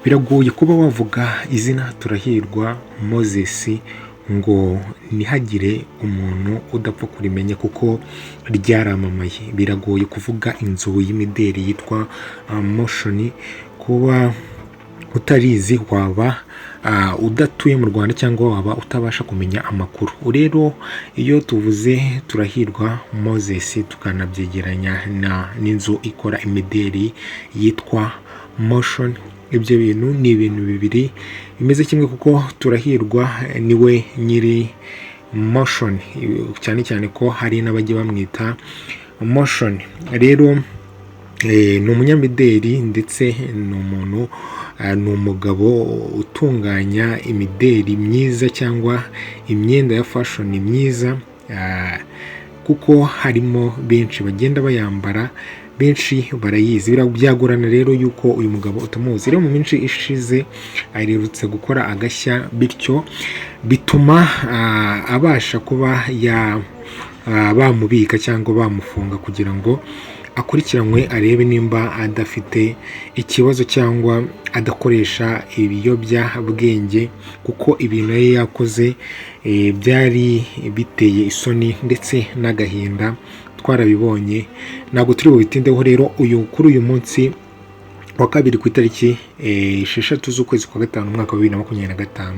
Biragoye kuba wavuga izina Turahirwa Moses ngo ntihagire umuntu udapfa kurimenya kuko ryaramamaye. Biragoye kuvuga inzu y'imideli yitwa Moshions, kuba utarizi waba udatuye mu Rwanda cyangwa waba utabasha kumenya amakuru. Rero iyo tuvuze Turahirwa Moses tukanabyegeranya n'inzu ikora imideli yitwa Moshions, ibyo bintu ni ibintu bibiri bimeze kimwe kuko Turahirwa niwe nyiri Moshions, cyane cyane ko hari n'abajya bamwita Moshions. Rero ni umunyamideli ndetse ni umuntu, ni umugabo utunganya imideli myiza cyangwa imyenda ya fashion myiza, kuko harimo benshi bagenda bayambara, benshi barayizi. Byagorana rero yuko uyu mugabo utamuzi. Rero mu minsi ishize aherutse gukora agashya, bityo bituma abasha kuba bamubika cyangwa bamufunga kugira ngo akurikiranwe, arebe nimba adafite ikibazo cyangwa adakoresha ibiyobyabwenge, kuko ibintu yari yakoze byari biteye isoni ndetse n'agahinda, twarabibonye, ntabwo turi bubitindeho. Rero uyu kuri uyu munsi wa kabiri, ku itariki 6 z'ukwezi kwa gatanu, umwaka wa 2025,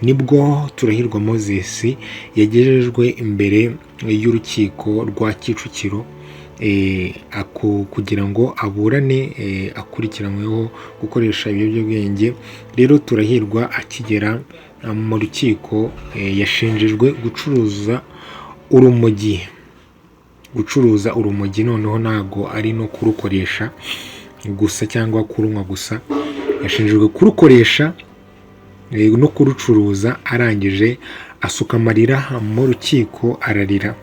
nibwo Turahirwa Moses yagejejwe imbere y'urukiko rwa Kicukiro kugira ngo aburane akurikiranyweho gukoresha ibiyobyabwenge. Rero Turahirwa akigera mu rukiko yashinjijwe gucuruza urumogi. Gucuruza urumogi noneho ntabwo ari no kurukoresha gusa cyangwa kurunywa gusa, yashinjijwe kurukoresha no kurucuruza. Arangije asuka amarira mu rukiko, ararira.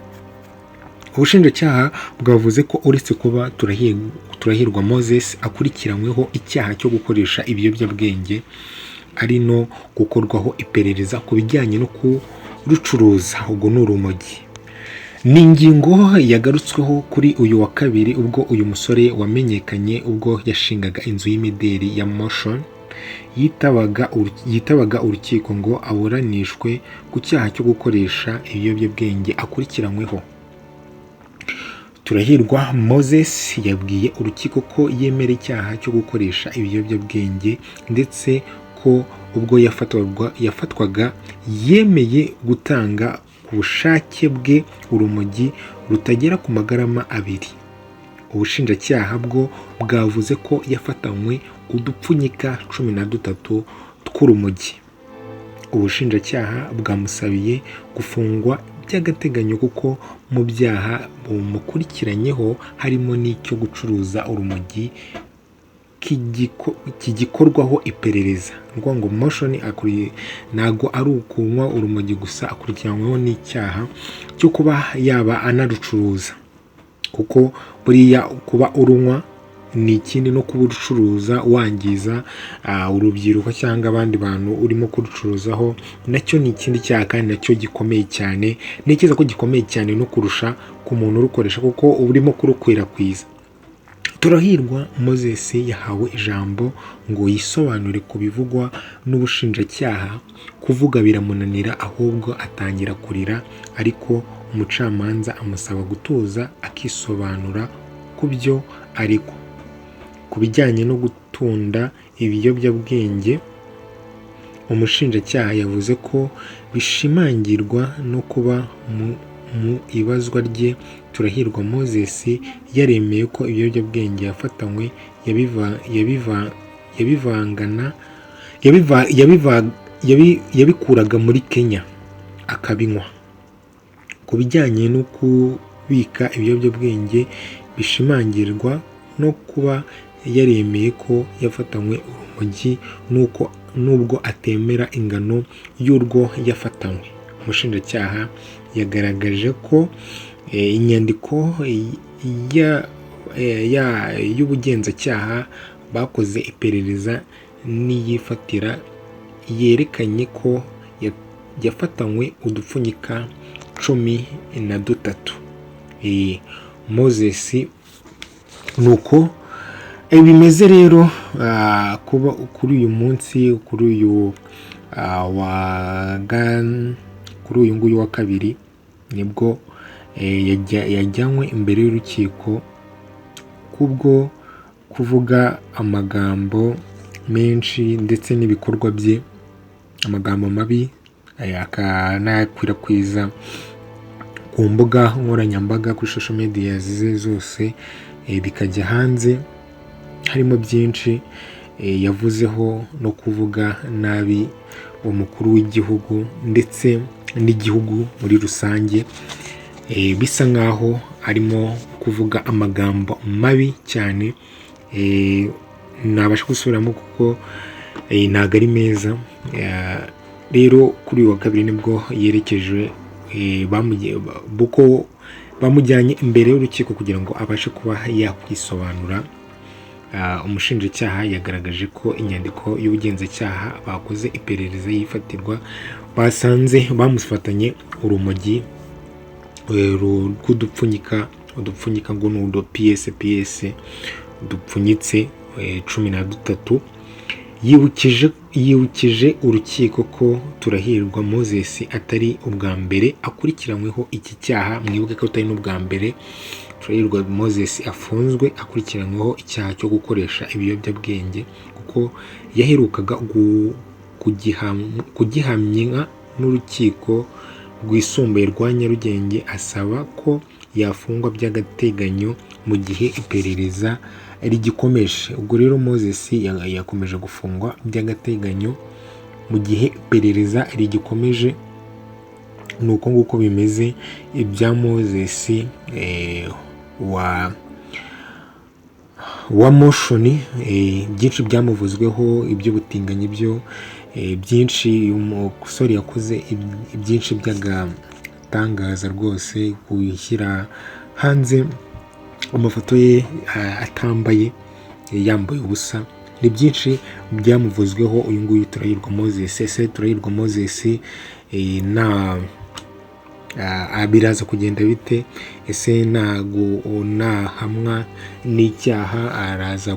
Ubushinjacyaha bwavuze ko uretse kuba Turahirwa Moses akurikiranyweho icyaha cyo gukoresha ibiyobyabwenge, ari no gukorwaho iperereza ku bijyanye no kurucuruza, ubwo ni urumogi. Ni ingingo yagarutsweho kuri uyu wa kabiri, ubwo uyu musore wamenyekanye ubwo yashingaga inzu y'imideli ya Moshions yitabaga urukiko ngo aburanishwe ku cyaha cyo gukoresha ibiyobyabwenge akurikiranyweho. Turahirwa Moses yabwiye urukiko ko yemera icyaha cyo gukoresha ibiyobyabwenge, ndetse ko ubwo yafatwaga yemeye gutanga ku bushake bwe urumogi rutagera ku magarama 2. Ubushinjacyaha bwo bwavuze ko yafatanywe udupfunyika 13 tw'urumogi. Ubushinjacyaha bwamusabiye gufungwa by'agateganyo kuko mu byaha bumukurikiranyeho harimo n'icyo gucuruza urumogi kigikorwaho iperereza. Ni ukuvuga ngo Moshions ntabwo ari ukunywa urumogi gusa, akurikiranyweho n'icyaha cyo kuba yaba anarucuruza, kuko buriya kuba urunywa ni ikindi, no kuba urucuruza wangiza urubyiruko cyangwa abandi bantu urimo kurucuruzaho nacyo ni ikindi cyaha, kandi nacyo gikomeye cyane. Ntekereza ko gikomeye cyane no kurusha ku muntu urukoresha, kuko uba urimo kurukwirakwiza. Turahirwa Moses yahawe ijambo ngo yisobanure ku bivugwa n'ubushinjacyaha. Kuvuga biramunanira, ahubwo atangira kurira, ariko umucamanza amusaba gutuza akisobanura ku byo aregwa. Ku bijyanye no gutunda ibiyobyabwenge, umushinjacyaha yavuze ko bishimangirwa no kuba mu ibazwa rye Turahirwa Moses yaremeye ko ibiyobyabwenge yafatanywe yabivangana yabikuraga muri Kenya akabinywa. Ku bijyanye no kubika ibiyobyabwenge, bishimangirwa no kuba yaremeye ko yafatanywe urumogi nuko nubwo atemera ingano y'urwo yafatanywe. Umushinjacyaha yagaragaje ko inyandiko y'ubugenzacyaha bakoze iperereza n'iyifatira yerekanye ko yafatanywe udupfunyika 13. Moses nuko Bimeze rero kuba kuri uyu munsi, kuri uyu wa kuri uyu nguyu wa kabiri, nibwo yajyanywe imbere y'urukiko kubwo kuvuga amagambo menshi ndetse n'ibikorwa bye, amagambo mabi akanayakwirakwiza ku mbuga nkoranyambaga, kuri social media ze zose, bikajya hanze. Harimo byinshi yavuzeho no kuvuga nabi umukuru w'igihugu ndetse n'igihugu muri rusange, bisa nkaho arimo kuvuga amagambo mabi cyane, ntabasha gusubiramo kuko ntabwo ari meza. Rero kuri uyu wa kabiri nibwo yerekeje, bamujyanye imbere y'urukiko kugira ngo abashe kuba yakwisobanura. Umushinjacyaha yagaragaje ko inyandiko y'ubugenzacyaha bakoze iperereza yifatirwa basanze bamufatanye urumogi rw'udupfunyika, udupfunyika ngo ni udu piyese piyese dupfunyitse 13. Yibukije urukiko ko Turahirwa Moses atari ubwa mbere akurikiranyweho iki cyaha. Mwibuke ko atari n'ubwa mbere Turahirwa Moses afunzwe akurikiranyweho icyaha cyo gukoresha ibiyobyabwenge, kuko yaherukaga kugihamya n'urukiko rwisumbuye rwa Nyarugenge, asaba ko yafungwa by'agateganyo mu gihe iperereza rigikomeje. Ubwo rero Moses yakomeje gufungwa by'agateganyo mu gihe iperereza rigikomeje. Ni uko nguko bimeze ibya Moses wa Moshions. Byinshi byamuvuzweho, iby'ubutinganyi byo byinshi. Uyu musore yakoze byinshi by'agatangaza rwose, gushyira hanze amafoto ye atambaye, yambaye ubusa. Ni byinshi byamuvuzweho uyu nguyu Turahirwa Moses. Ese Turahirwa Moses na biraza kugenda bite? Ese nahamwa n'icyaha araza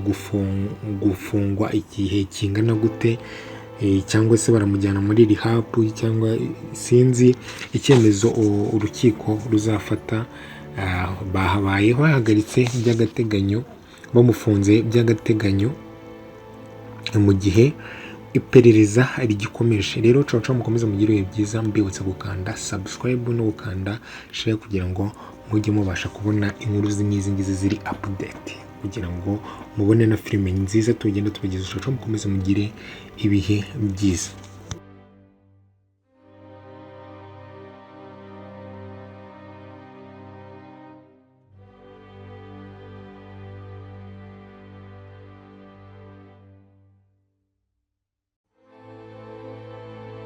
gufungwa igihe kingana gute? Cyangwa se baramujyana muri rehab, cyangwa sinzi icyemezo urukiko ruzafata. Bahabaye bahagaritse by'agateganyo, bamufunze by'agateganyo mu gihe iperereza rigikomeje. Rero ciao ciao, mukomeze mugire ibihe byiza. Mbibutsa gukanda subscribe no gukanda share kugira ngo mujye mubasha kubona inkuru nk'izi ngizi ziri update, kugira ngo mubone na filime nziza tugenda tubagezaho. Ciao ciao, mukomeze mugire ibihe byiza.